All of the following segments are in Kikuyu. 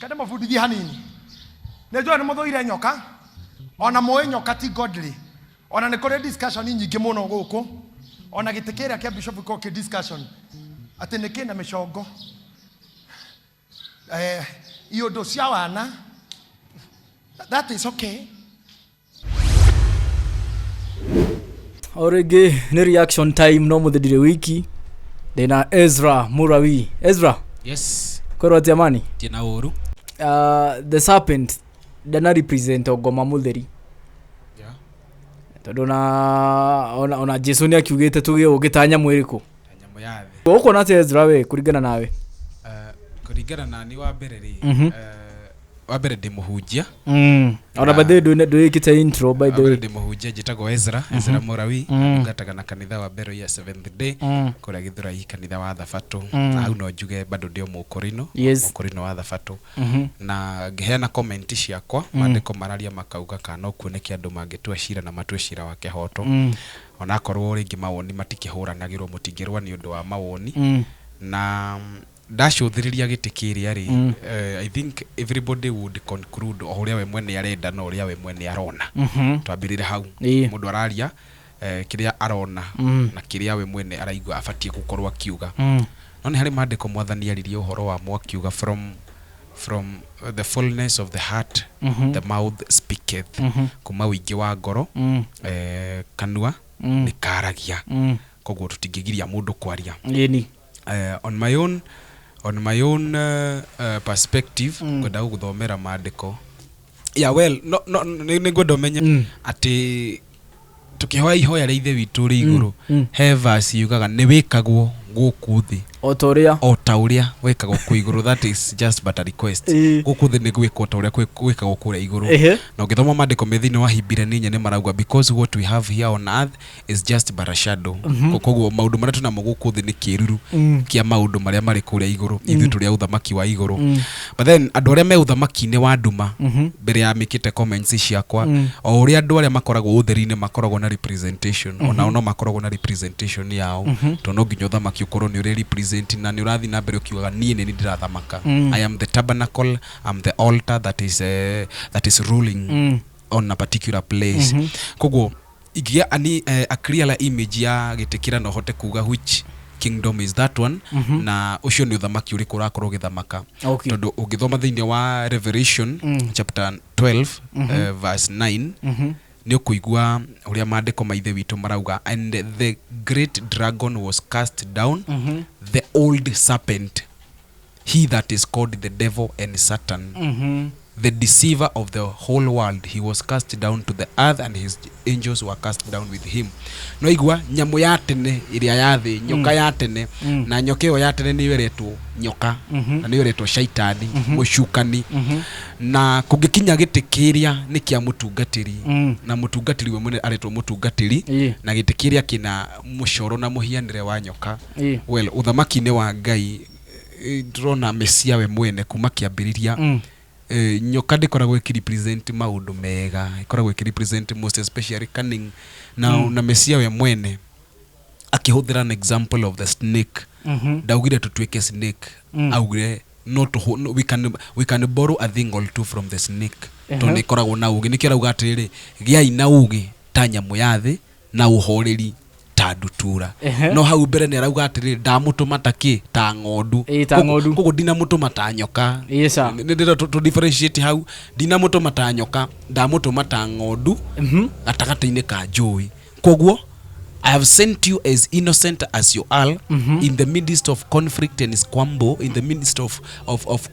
Kende mũbundithie hanini. Nĩ njũĩ nĩ mũthũire nyoka, ona mũĩ nyoka ti godly. Ona nĩ kũrĩ discussion nyingĩ mũno gũkũ. Ona gĩtĩ kĩrĩa kĩa bishop gĩkoragwo kĩ discussion atĩ nĩ kĩna mĩcongo. Eh, iũndũ cia wana. That is okay. O rĩngĩ nĩ reaction time no mũthĩ ndirĩ wiki ndĩna Ezra Murawi. Ezra, Yes, kwĩrwo atĩa mani? ndina ũru. The serpent ndana represent ngoma mũtheri tondũ ona Jesu nĩ akiugĩte tũgĩe ũgĩ ta nyamũ ĩrĩkũ. Ta nyamũ ya thĩ. Ũkuona atĩa Ezra we kũringana nawe? Kũringana na niĩ wa mbere rĩ, wa mbere ndĩ mũhunjia. Ona by the way ndwĩkĩte intro by the Wa way. mbere ndĩ mũhunjia njĩtagwo Ezra, Ezra Mũrawi, ndungataga na kanitha wa Beroia Seventh Day, kũrĩa Gĩthũrai kanitha wa Thabatũ. Na hau no njuge bado ndĩ o mũkũrinũ, mũkũrinũ wa Thabatũ. Na ngĩheana comment ciakwa, maandĩko mararia makauga kana no kuoneke andũ mangĩtua cira na matue cira wa kĩhoto. Onakorwo rĩngĩ mawoni matikĩhũranagĩrwo, mũtingĩrũa nĩ ũndũ wa mawoni. Na ndacũthĩrĩria gĩtĩ kĩrĩa rĩ, I think everybody would conclude o ũrĩa we mwene arenda na ũrĩa we mwene arona. Twambĩrĩre hau. Mũndũ araria kĩrĩa arona na kĩrĩa we mwene araigua abatiĩ gũkorwo akiuga. No nĩ harĩ maandĩko mwathani aririe ũhoro wamo akiuga from the fullness of the heart the mouth speaketh. Kuma ũingĩ wa ngoro, kanua nĩ karagia. Koguo tũtingĩgiria mũndũ kwaria. On my own perspective, ngwenda gũgũthomera maandĩko. Yeah, well, no, no, nĩ ngwenda ũmenye atĩ tũkĩhoya ihoya rĩa Ithe witũ rĩ igũrũ, he verse yugaga nĩ wĩkagwo gũkũ thĩ o ta ũrĩa o ta ũrĩa wĩkagwo kũ igũrũ. That is just but a request. Gũkũ thĩ nĩ gwĩkwo ta ũrĩa gwĩkagwo kũrĩa igũrũ. Na ũngĩthoma maandĩko me thĩinĩ wa Hibirania nĩ marauga because what we have here on earth is just but a shadow. Koguo maũndũ marĩa twĩnamo gũkũ thĩ nĩ kĩruru kĩa maũndũ marĩa marĩ kũrĩa igũrũ. Ithuĩ tũrĩ a ũthamaki wa igũrũ. But then andũ arĩa me ũthamaki-inĩ wa nduma, mbere ya mĩkĩte comments ciakwa, o ũrĩa andũ arĩa makoragwo ũtheri-inĩ makoragwo na representation, onao no makoragwo na representation yao, tondũ no nginya ũthamaki ũkorwo nĩ ũrĩ represent na nĩ ũrathiĩ na mbere ũkiugaga niĩ nĩ niĩ ndĩrathamaka. I am the tabernacle, I'm the altar that is ruling on a particular place. Koguo ingĩgĩa ani a clearer image ya gĩtĩ kĩrĩa no hote kuga which kingdom is that one, na ũcio nĩ ũthamaki ũrĩkũ ũrakorwo ũgĩthamaka. Tondũ ũngĩthoma thĩinĩ wa Revelation chapter 12 verse 9, nĩ ũkũigua ũrĩa maandĩko ma Ithe witũ marauga, "And the great dragon was cast down, the old serpent, he that is called the devil and Satan, the deceiver of the whole world. He was cast down to the earth, and his angels were cast down with him." No igua nyamũ ya tene ĩrĩa ya thĩ, nyoka ya tene, na nyoka ĩyo ya tene nĩyo ĩretwo nyoka na nĩyo ĩretwo shaitani, mũcukani. Na kũngĩkinya gĩtĩ kĩrĩa nĩ kĩa mũtungatĩri, na mũtungatĩri we mwene aretwo mũtungatĩri, na gĩtĩ kĩrĩa kĩna mũcoro na mũhianĩre wa nyoka, well, ũthamaki-inĩ wa Ngai, ndĩrona mesia we mwene kuma kĩambĩrĩria, nyoka ndĩkoragwo ĩkĩrepresent maũndũ mega, ĩkoragwo ĩkĩrepresent most especially cunning na mesia we mwene akĩhũthĩra an example of the snake, ndaugire tũtuĩke snake, augire no tũhũ, no, we can borrow a thing or two from the snake, tondũ nĩ ĩkoragwo na ũgĩ. Nĩkĩo arauga atĩrĩrĩ, gĩai na ũgĩ ta nyamũ ya thĩ na ũhoreri ta ndutura. No hau mbere nĩ arauga atĩrĩrĩ, ndamũtũma ta kĩ? Ta ng'ondu. Ĩĩ, ta ng'ondu. Koguo ndinamũtũma ta nyoka. Ĩĩ, sir. Nĩ ndĩrenda tũ differentiate hau. Ndinamũtũma ta nyoka, ndamũtũma ta ng'ondu gatagatĩ-inĩ ka njũĩ. Koguo I have sent you as innocent as you are in the midst of conflict and squabble, in the midst of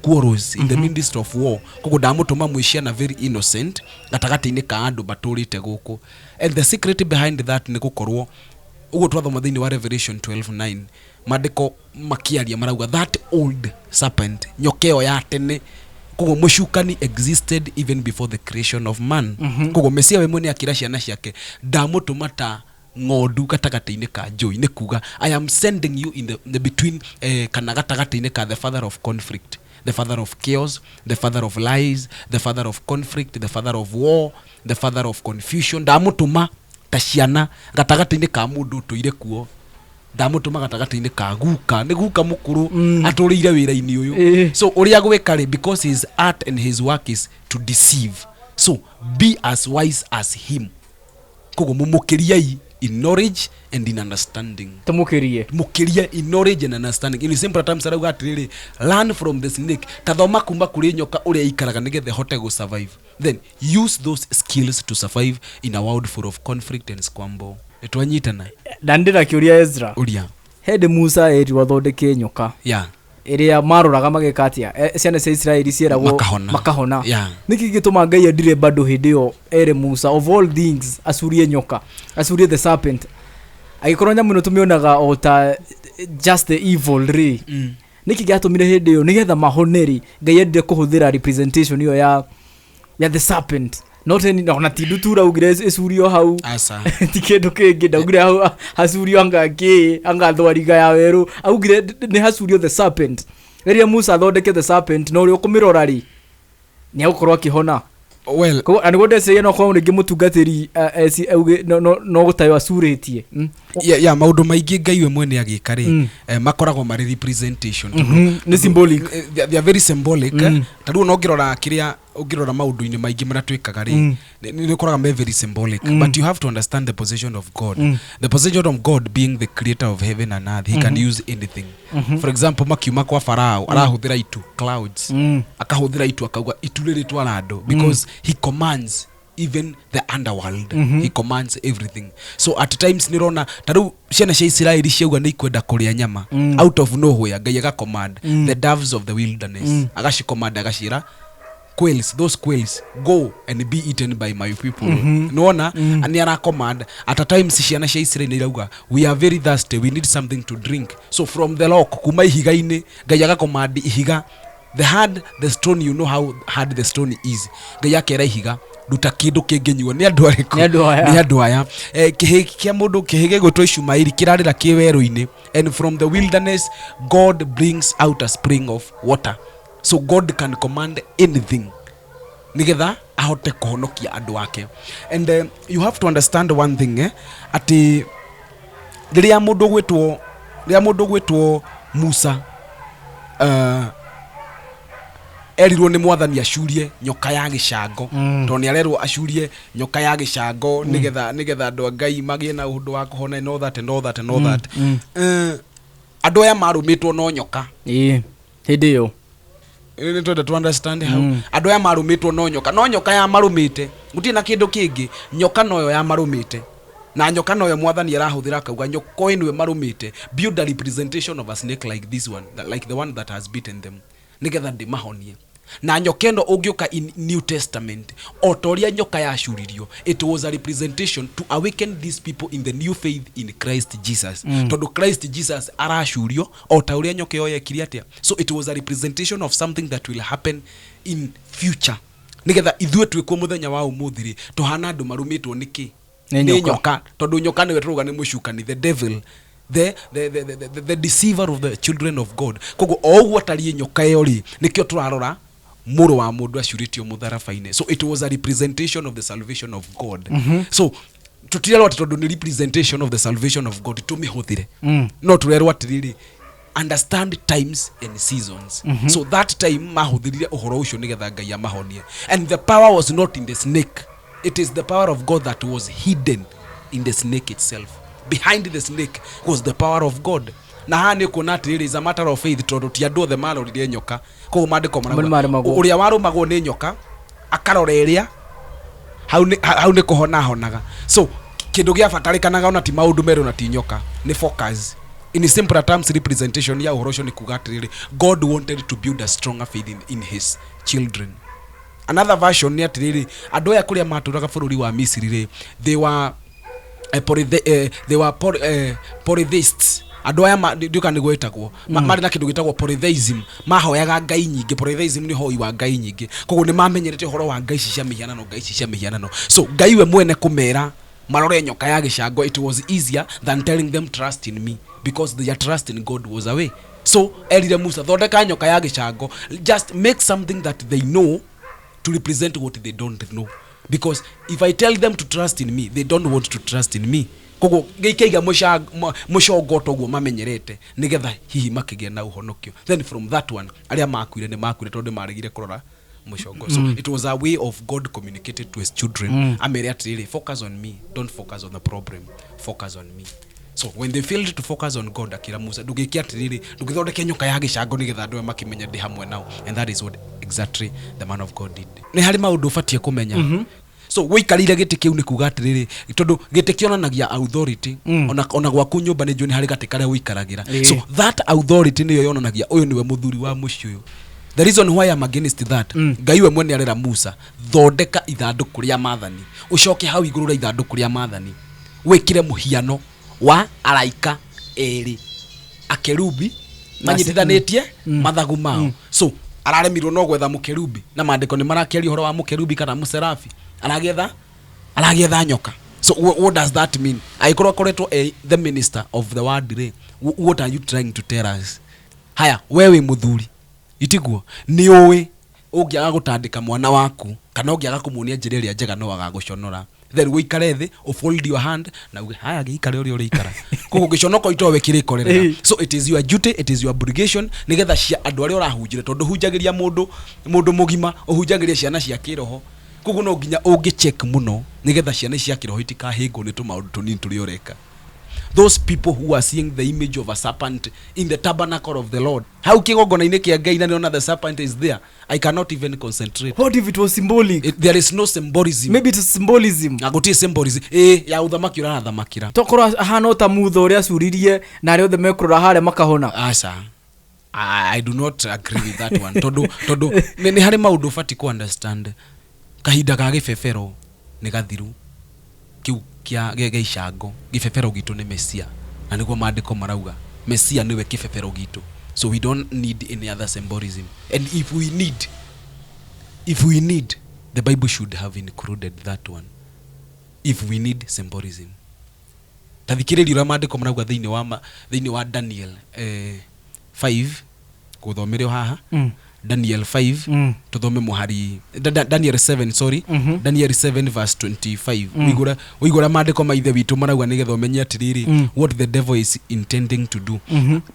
quarrels, in the midst of war. Koguo ndamũtũma mwĩ ciana very innocent gatagatĩ-inĩ ka andũ matũrĩte gũkũ. And the secret behind that nĩ gũkorwo ũguo twathoma thĩinĩ wa Revelation 12:9, maandĩko makĩaria marauga that old serpent, nyoka ĩyo ya tene. Koguo mũcukani existed even before the creation of man. Koguo mesia we mwene akĩra ciana ciake, ndamũtũma ta ng'ondu gatagatĩ-inĩ ka njũi, nĩ kuga I am sending you in the between, kana gatagatĩ-inĩ ka the father of conflict, the father of chaos, the father of lies, the father of conflict, the father of war, the father of confusion. Ndamũtũma ta ciana gatagatĩ-inĩ ka mũndũ ũtũire kuo. Ndamũtũma gatagatĩ-inĩ ka guka, nĩ guka mũkũrũ atũrĩire wĩra-inĩ ũyũ. So ũrĩa gwĩka rĩ, because his art and his work is to deceive, so be as wise as him. Koguo mũmũkĩriei in knowledge and in understanding. Tũmũkĩrie. Mũkĩrie in knowledge and understanding. In simple terms, arauga atĩrĩrĩ, learn from the snake, ta thoma kuma kũrĩ nyoka ũrĩa ikaraga nĩgetha ĩhote gũ survive, then use those skills to survive in a world full of conflict and squabble. Nĩtwanyitana? Na ndĩna kĩũria, Ezra. Ũria. Hĩndĩ Musa erirwo athondeke nyoka ĩrĩa maroraga mageka atĩa? Ciana cia Isiraeli cieragwo Makahona. Makahona. Nĩkĩ gĩtũma Ngai endire bado hĩndĩ ĩyo ere Musa of all things acurie nyoka, acurie the serpent, agĩkorwo nyamũ ĩno tũmĩonaga o ta just the evil rĩ? Nĩkĩ gĩatũmire hĩndĩ ĩyo nĩgetha mahone rĩ, Ngai endire kũhũthĩra representation ĩyo ya the serpent, not any, ona ti ndutura augire ĩcurio hau? Aca. Ti kĩndũ kĩngĩ ndaugire hau hacurio anga kĩ anga thwariga ya werũ, augire nĩ hacurio the serpent. Rĩrĩa Musa athondeke the serpent na ũrĩa ũkũmĩrora rĩ, nĩ agũkorwo akĩhona. Well. Koguo na nĩguo ndeciria no korwo rĩngĩ mũtungatĩri auge no gũtayo acurĩtie. Ya maũndũ maingĩ Ngai we mwene agĩka rĩ, makoragwo marĩ representation. Nĩ symbolic. They are very symbolic. Ta rĩu ona ũngĩrora kĩrĩa ũngĩrora maũndũ-inĩ maingĩ marĩa twĩkaga rĩ, nĩ ũkoraga me very symbolic. But you have to understand the position of God. The position of God being the creator of heaven and earth, he can use anything. For example, makiuma kwa Farao, arahũthĩra itu, clouds. Akahũthĩra itu, akauga itu rĩrĩ twara andũ, because he commands even the underworld. He commands everything. So at times nĩrona ta rĩu ciana cia Isiraeli ciauga nĩ ikwenda kũrĩa nyama, out of nowhere Ngai agacommand the doves of the wilderness, agacicommand, agaciĩra, "Quails, those quails, go and be eaten by my people." Nĩwona nĩ ara command. At a times ciana cia Isiraeli nĩ irauga, "We are very thirsty, we need something to drink." So from the rock, kuma ihiga-inĩ, Ngai agacommand ihiga, the hard, the stone, you know how hard the stone is. Ngai akera ihiga, "Ruta kĩndũ kĩngĩnyuo nĩ andũ arĩkũ?" Nĩ andũ aya. Nĩ andũ aya. Kĩhĩ kĩa mũndũ, kĩhĩ gĩgwĩtwo Ishumaeli kĩrarĩra kĩ werũ-inĩ, and from the wilderness God brings out a spring of water. So God can command anything nigetha ahote kũhonokia andũ ake. And you have to understand one thing, atĩ rĩrĩa mũndũ gwĩtwo Musa erirwo nĩ Mwathani acurie nyoka ya gĩcango, tondũ nĩ arerwo acurie nyoka ya gĩcango nĩgetha andũ a Ngai magĩe na ũndũ wa kũhona and all that and all that and all that. Andũ aya marũmĩtwo no nyoka. Ĩĩ, hĩndĩ ĩyo. Nĩ twenda to understand hau. Andũ aya marũmĩtwo no nyoka, no nyoka ya marũmĩte, gũtirĩ na kĩndũ kĩngĩ, nyoka noyo ya marũmĩte, na nyoka noyo Mwathani arahũthĩra akauga nyoka ĩno ĩmarũmĩte, build a representation of a snake like this one, like the one that has bitten them, nĩgetha ndĩmahonie na nyoka ĩno. Ũngĩũka in New Testament, o ta ũrĩa nyoka yacuririo, it was a representation to awaken these people in the new faith in Christ Jesus, tondũ Christ Jesus aracurio o ta ũrĩa nyoka ĩyo yekire atĩa. So it was a representation of something that will happen in future, nĩgetha ithuĩ twĩkuo mũthenya wa ũmũthĩ rĩ, tũhana andũ marũmĩtwo nĩ kĩ? Nĩ Nĩ nyoka. Nyoka, tondũ nyoka nĩwe tũrauga nĩ mũcukani, the devil, the deceiver of the children of God. Koguo o ũguo atariĩ nyoka ĩyo rĩ, nĩkĩo tũrarora mũrũ wa mũndũ acurĩtio mũtharaba-inĩ. So it was a representation of the salvation of God. So tũtirerwo atĩ tondũ nĩ representation of the salvation of God tũmĩhũthĩre, no tũrerwo atĩrĩrĩ, understand times and seasons. So that time mahũthĩrire ũhoro ũcio nĩgetha Ngai amahonie, and the power was not in the snake. It is the power of God that was hidden in the snake itself. Behind the snake was the power of God. Na haha nĩ kuona atĩrĩrĩ, is a matter of faith, tondũ ti andũ othe marorire nyoka. Koguo maandĩko Amwe nĩ maremagwo. Ũrĩa warũmagwo nĩ nyoka akarora ĩrĩa hau nĩ kũhona ahonaga. So kĩndũ gĩabatarĩkanaga ona ti maũndũ merũ na ti nyoka, nĩ focus. In simpler terms, representation ya ũhoro ũcio nĩ kuga atĩrĩrĩ, God wanted to build a stronger faith in his children. Another version nĩ atĩrĩrĩ, andũ aya kũrĩa matũraga bũrũri wa Misiri rĩ, they were polytheists. Andũ aya ndiũka nĩguo ĩtagwo, marĩ na kĩndũ gĩtagwo polytheism, mahoyaga ngai nyingĩ. Polytheism nĩ ũhoi wa ngai nyingĩ. Koguo nĩ mamenyerete ũhoro wa ngai ici cia mĩhianano, ngai ici cia mĩhianano. So Ngai we mwene kũmera marore nyoka ya gĩcango, it was easier than telling them, "Trust in me," because their trust in God was away. So erire Musa, "Thondeka nyoka ya gĩcango." Just make something that they know to represent what they don't know, because if I tell them to trust in me, they don't want to trust in me. Koguo gĩikaiga mũcongo toguo mamenyerete nĩgetha hihi makĩgĩa na ũhonokio. Then from that one, arĩa makuire nĩ makuire tondũ nĩ maregire kũrora mũcongo. So it was a way of God communicated to his children, amere atĩrĩrĩ, focus on me, don't focus on the problem, focus on me. So when they failed to focus on God, akĩra Musa, ndũgĩke atĩrĩrĩ, ndũgĩthondeke nyoka ya gĩcango nĩgetha andũ aya makĩmenye ndĩ hamwe nao. And that is what exactly the man of God did. Nĩ harĩ maũndũ ũbatiĩ kũmenya. So wĩikarĩire gĩtĩ kĩu nĩ kuga atĩrĩrĩ, tondũ gĩtĩ kĩonanagia authority. Ona gwaku nyũmba nĩ njũĩ nĩ harĩ gatĩ karĩa ũikaragĩra. So that authority nĩyo yonanagia ũyũ nĩwe mũthuri wa mũciĩ ũyũ. The reason why I'm against that, Ngai we mwene arera Musa, thondeka ithandũkũ rĩa maathani, ũcoke hau igũrũ rĩa ithandũkũ rĩa maathani wĩkĩre mũhiano wa araika erĩ akerubi manyitithanĩtie mathagu mao. So araremirwo no gwetha mũkerubi, na maandĩko nĩ marakĩaria ũhoro wa mũkerubi kana mũserafi, aragĩetha nyoka. So what does that mean? Angĩkorwo akoretwo the minister of the word rĩ, what are you trying to tell us? Haya, we wĩ mũthuri, itiguo? Nĩ ũĩ ũngĩaga gũtandĩka mwana waku kana ũngĩaga kũmuonia njĩra ĩrĩa njega no agagũconora, then ũikare thĩ, ũfold your hand na uge, haya, gĩikare ũrĩa ũrĩikara. Koguo gĩconoko itowe kĩrĩkorerera. So it is your duty, it is your obligation, nĩgetha cia andũ arĩa ũrahunjĩra, tondũ hunjagĩria mũndũ mũgima, ũhunjagĩria ciana cia kĩroho. Koguo no nginya ũngĩ check mũno nĩgetha ciana cia kĩroho itikahĩngwo nĩ tũmaũndũ tũnini tũrĩa ũreka. Those people who are seeing the image of a serpent in the tabernacle of the Lord, hau kĩgongona-inĩ kĩa Ngai, na nĩona the serpent is there, I cannot even concentrate. What if it was symbolic? There is no symbolism. Maybe it is symbolism. Na gũtirĩ symbolism ĩ ya ũthamaki ũrarathamakĩra. Tokorwo ahana o ta mutho ũrĩa acuririe na arĩa othe mekũrora harĩa makahona. Aca, I do not agree with that one, tondũ nĩ harĩ maũndũ ũbatiĩ ku understand. Kahinda ga gĩbebero nĩ gathiru, kĩu kĩa icango. Gĩbebero gitũ nĩ Mesia, na nĩguo maandĩko marauga Mesia nĩwe kĩbebero gitũ. So we don't need any other symbolism, and if we need, the Bible should have included that one, if we need symbolism. Ta thikĩrĩria ũrĩa maandĩko marauga thĩinĩ wa Daniel 5, gũthomere o haha. Daniel 5, tũthome mũhari Daniel 7, sorry. Daniel 7 verse 25. Ũigũra maandĩko ma Ithe witũ marauga, nĩgetha ũmenye atĩrĩrĩ, what the devil is intending to do.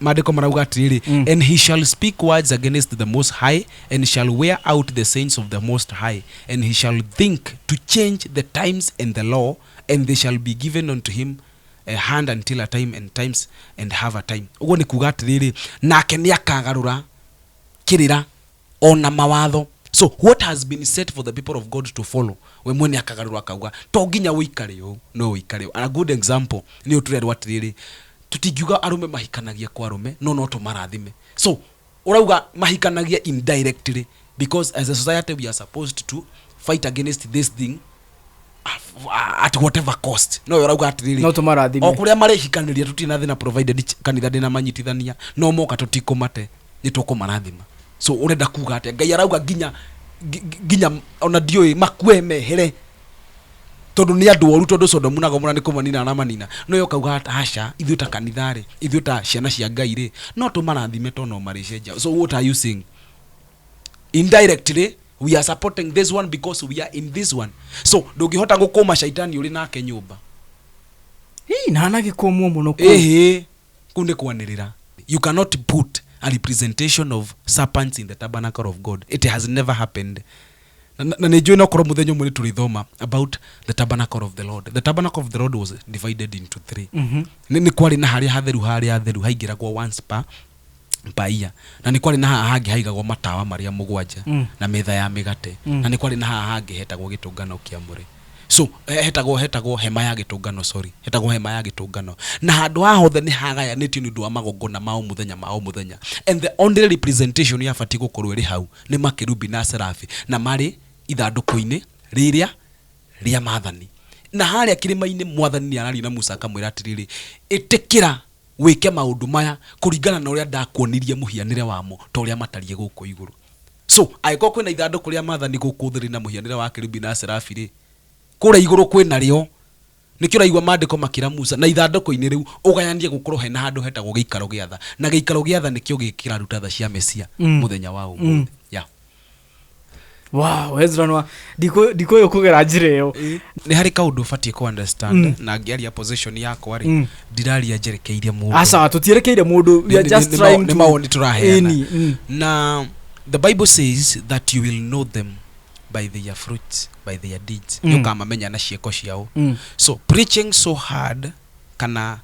Maandĩko marauga atĩrĩrĩ, "And he shall speak words against the Most High, and shall wear out the saints of the Most High, and he shall think to change the times and the law, and they shall be given unto him a hand until a time and times and have a time." Ũguo nĩ kuga atĩrĩrĩ, nake nĩ akagarũra kĩrĩra ona mawatho. So what has been set for the people of God to follow, we mwene akagarũra akauga to nginya ũikare ũũ, no ũikare ũũ. A good example nĩ ũtũrerwo atĩrĩrĩ, tũtingiuga arũme mahikanagia kwa arũme, no tũmarathime. So ũrauga mahikanagia indirectly, because as a society we are supposed to fight against this thing at whatever cost. No ũrauga atĩrĩrĩ, No tũmarathime. O kũrĩa marĩhikanĩria tũtirĩ na thĩna, provided kanitha ndĩnamanyitithania, no moka tũtikũmate, nĩ tũkũmarathima. So ũrenda kuga atĩa? Ngai arauga nginya ona ndiũĩ makue mehere tondũ nĩ andũ oru, tondũ Sodomu na Gomora nĩ kũmanina aramanina. No yo kauga aca, ithuĩ ta kanitha rĩ, ithuĩ ta ciana cia Ngai rĩ, no tũmarathime tondũ no marĩcenjia. So what are you saying? Indirectly we are supporting this one because we are in this one. So ndũngĩhota gũkũma shaitani ũrĩ nake nyũmba. Ii, na anagĩkũmwo mũno kũu. Ĩhĩ, kũu nĩ kwanĩrĩra. You cannot put a representation of serpents in the tabernacle of God. It has never happened. Na nĩ njũĩ no korwo mũthenya ũmwe nĩ tũrĩthoma about the tabernacle of the Lord. The tabernacle of the Lord was divided into three. Nĩ kwarĩ na harĩa hatheru, harĩa hatheru haingĩragwo once per year, na nĩ kwarĩ na haha hangĩ haigagwo matawa marĩa mũgwanja na metha ya mĩgate, na nĩ kwarĩ na haha hangĩ hetagwo gĩtũngano kĩamũre. So hetagwo hema ya gĩtũngano, sorry, hetagwo hema ya gĩtũngano. Na handũ haha hothe nĩ hagayanĩtio nĩ ũndũ wa magongona ma o mũthenya, ma o mũthenya, and the only representation yabatiĩ gũkorwo ĩrĩ hau nĩ makerubi na serafi, na marĩ ithandũkũ-inĩ rĩrĩa rĩa maathani. Na harĩa kĩrĩma-inĩ Mwathani nĩ araria na Musa akamwĩra atĩrĩrĩ, ĩtĩkĩra wĩke maũndũ maya kũringana na ũrĩa ndakuonirie mũhianĩre wamo ta ũrĩa matariĩ gũkũ igũrũ. So angĩkorwo kwĩna ithandũkũ rĩa maathani gũkũ thĩ rĩna mũhianĩre wa kerubi na serafi rĩ, kũrĩa igũrũ kwĩna rĩo. Nĩkĩo ũraigua maandĩko makĩra Musa na ithandũkũ-inĩ rĩu ũgayanie gũkorwo hena handũ hetagwo gĩikaro gĩa tha, na gĩikaro gĩa tha nĩkĩo kĩraruta tha cia Mesia mũthenya wa ũmũthĩ, yeah. Wow, Ezra nwa ndikũyũ kũgera njĩra ĩyo. Nĩ harĩ kaũndũ ũbatiĩ kũ understand, na ngĩaria position yakwa rĩ, ndiraria njerekeirie mũndũ. Aca, tũtierekeire mũndũ, we are just trying nĩ to mawoni tũraheana. Ĩni, Na the Bible says that you will know them by their fruits, by their deeds. Nĩ ũkamamenya na ciĩko ciao. So preaching so hard kana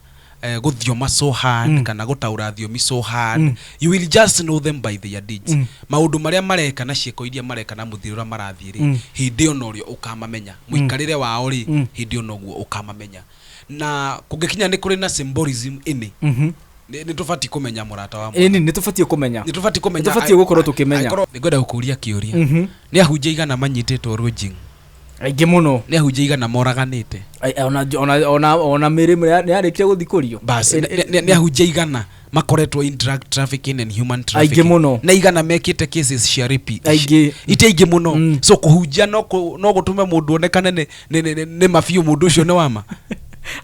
gũthioma so hard, kana gũtaũra thiomi so hard, you will just know them by their deeds. Maũndũ marĩa mareka na ciĩko iria mareka na mũthiĩ ũrĩa marathiĩ rĩ, hĩndĩ ĩyo norĩo ũkamamenya. Mũikarĩre wao rĩ, hĩndĩ ĩyo noguo ũkamamenya. Na kũngĩkinya nĩ kũrĩ na symbolism ĩnĩ, nĩ tũbatiĩ kũmenya, mũrata wa Ĩni, nĩ tũbatiĩ kũmenya. Nĩ tũbatiĩ kũmenya. Nĩ tũbatiĩ gũkorwo tũkĩmenya. Angĩkorwo- nĩ ngwenda gũkũria kĩũria. Nĩ ahunjia igana manyitĩtwo rũjing? Aingĩ mũno. Nĩ ahunjia igana moraganĩte? Ai, ona mĩrĩ nĩ yarĩkia gũthikũrio. Bas, nĩ ahunjia igana makoretwo in drug trafficking and human trafficking? Aingĩ mũno. Na igana mekĩte cases cia rape? Aingĩ. Ite aingĩ mũno. So kũhunjia no gũtũme mũndũ onekane nĩ mabiũ mũndũ ũcio nĩ wama?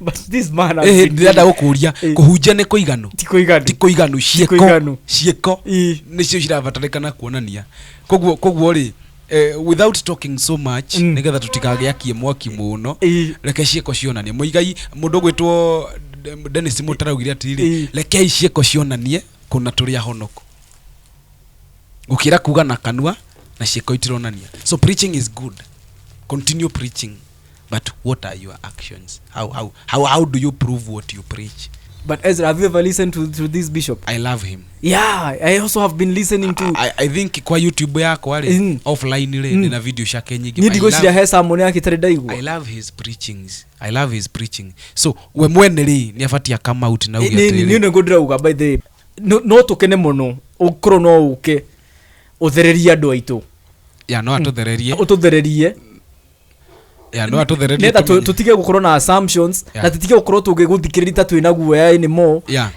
But this man has been Ndĩrenda gũkũria, kũhunjia nĩ kũiganu? Ti kũiganu. Ti kũiganu. Ciĩko, kũiganu. ciĩko nĩcio cirabatarĩkana kuonania. Koguo rĩ, without talking so much, nĩgetha tũtikagĩakie mwaki mũno, reke ciĩko cionanie. Mũigai mũndũ ũgwĩtwo Dennis Mũtaraugire atĩrĩrĩ, rekei ciĩko cionanie kũna tũrĩ ahonoku, gũkĩra kuga na kanua na ciĩko itironania. So preaching is good, continue preaching, but what are your actions? How do you prove what you preach? But Ezra, have you ever listened to this bishop? I love him. Yeah, I also have been listening to I think kwa YouTube yakwa rĩ, offline rĩ, ndĩna video ciake nyingĩ. Niĩ I ndigwĩciria he sermon yake itarĩ ndaigua. I love his preachings. I love his preaching. So we mwene rĩ, nĩ abatie come out na uge Nĩ atĩrĩrĩ, nĩguo ndĩrauga, by the way, no tũkene mũno ũkorwo no ũke ũthererie andũ aitũ. Ya, no atũthererie. Ũtũthererie. Ya, no atũthererie. Nĩgetha Tũmenye. tũtige gũkorwo na assumptions, na tũtige gũkorwo tũgĩgũthikĩrĩria ta twĩna guoya anymore. Yeah,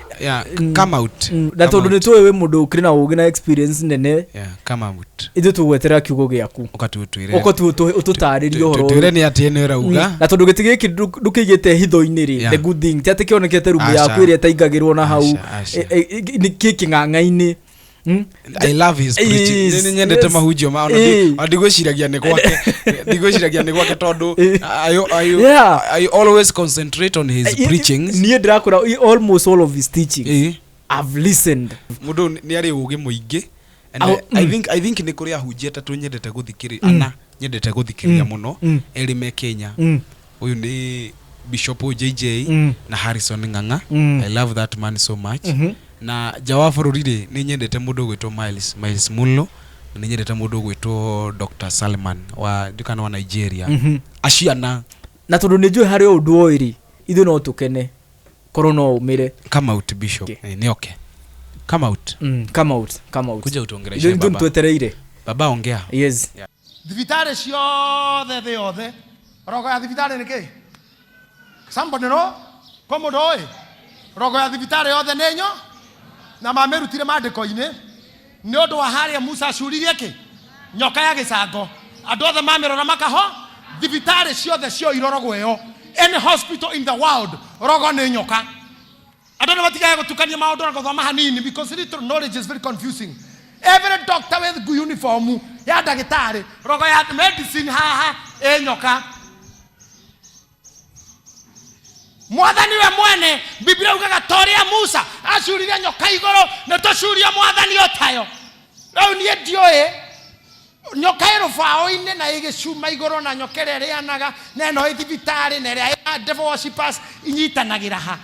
come out. Na Come tondũ nĩ out. tũĩ wĩ mũndũ ũkĩrĩ na ũgĩ na experience nene, Yeah, come out. Ithuĩ tũgweterera kiugo gĩaku. Ũkatũtwĩre. Ũka ũtũtarĩrie ũhoro Twĩre ũyũ. nĩ atĩ nĩ ũrauga. Na tondũ gĩtĩ gĩkĩ ndũkĩigĩte hitho-inĩ rĩ, the good thing ti atĩ kĩonekete rumu Aca. yaku ĩrĩa ĩtaingagĩrwo na hau. Aca, aca. Nĩ kĩ kĩng'ang'a-inĩ. I love his preaching. Nĩ nyendete mahunjio ma ona ona ndigwĩciragia nĩ gwake. Ndigwĩciragia nĩ gwake tondũ I always concentrate on his preachings. Niĩ ndĩrakwĩra, almost all of his teachings I've listened. Mũndũ nĩ arĩ ũgĩ mũingĩ. And I think nĩ kũrĩ ahunjia atatũ nyendete gũthikĩrĩria, ana nyendete gũthikĩrĩria mũno, erĩ me Kenya. Ũyũ nĩ Bishop JJ na Harrison Ng'ang'a. I love that man so much. Na nja wa bũrũri rĩ, nĩ nyendete mũndũ ũgwĩtwo Miles Mullo, na nĩ nyendete mũndũ ũgwĩtwo Dr. Salman wa ndikana wa Nigeria. Acio ana. Na tondũ nĩ njũĩ harĩ ũndũ ũyũ rĩ, ithuĩ no tũkene korwo no ũmĩre. Come out, Bishop. Okay. Nĩ okay, come out. Come out, come out. Kuja utuongeleshe, Ithuĩ baba. nĩtwetereire. Baba, ongea. Yes. Thibitarĩ ciothe thĩ yothe, rogo ya thibitarĩ nĩ kĩ? Somebody know? Kwa mũndũ ũĩ rogo ya thibitarĩ yothe nĩ nyo na mamĩrutire mandĩko-inĩ nĩ ũndũ wa harĩa Musa acuririe kĩ nyoka ya gĩcango, andũ othe mamĩrora makaho. Thibitarĩ ciothe cioirwo rogo ĩyo. Any hospital in the world, rogo nĩ nyoka. Andũ nĩ matigage gũtukania maũndũ na gũthoma hanini, because little knowledge is very confusing. Every doctor with uniform ya ndagĩtarĩ, rogo ya medicine haha ĩ nyoka. Mwathani we mwene, Biblia ugaga ta ũrĩa Musa acurire nyoka igũrũ, nĩ tũcurie mwathani ũtayo. Rĩu niĩ ndiũĩ nyoka ĩ rũbaũ-inĩ na ĩgĩcuma igũrũ, na nyoka ĩrĩa ĩrĩanaga na ĩno ĩ thibitarĩ na ĩrĩa ya devil worshippers inyitanagĩra ha.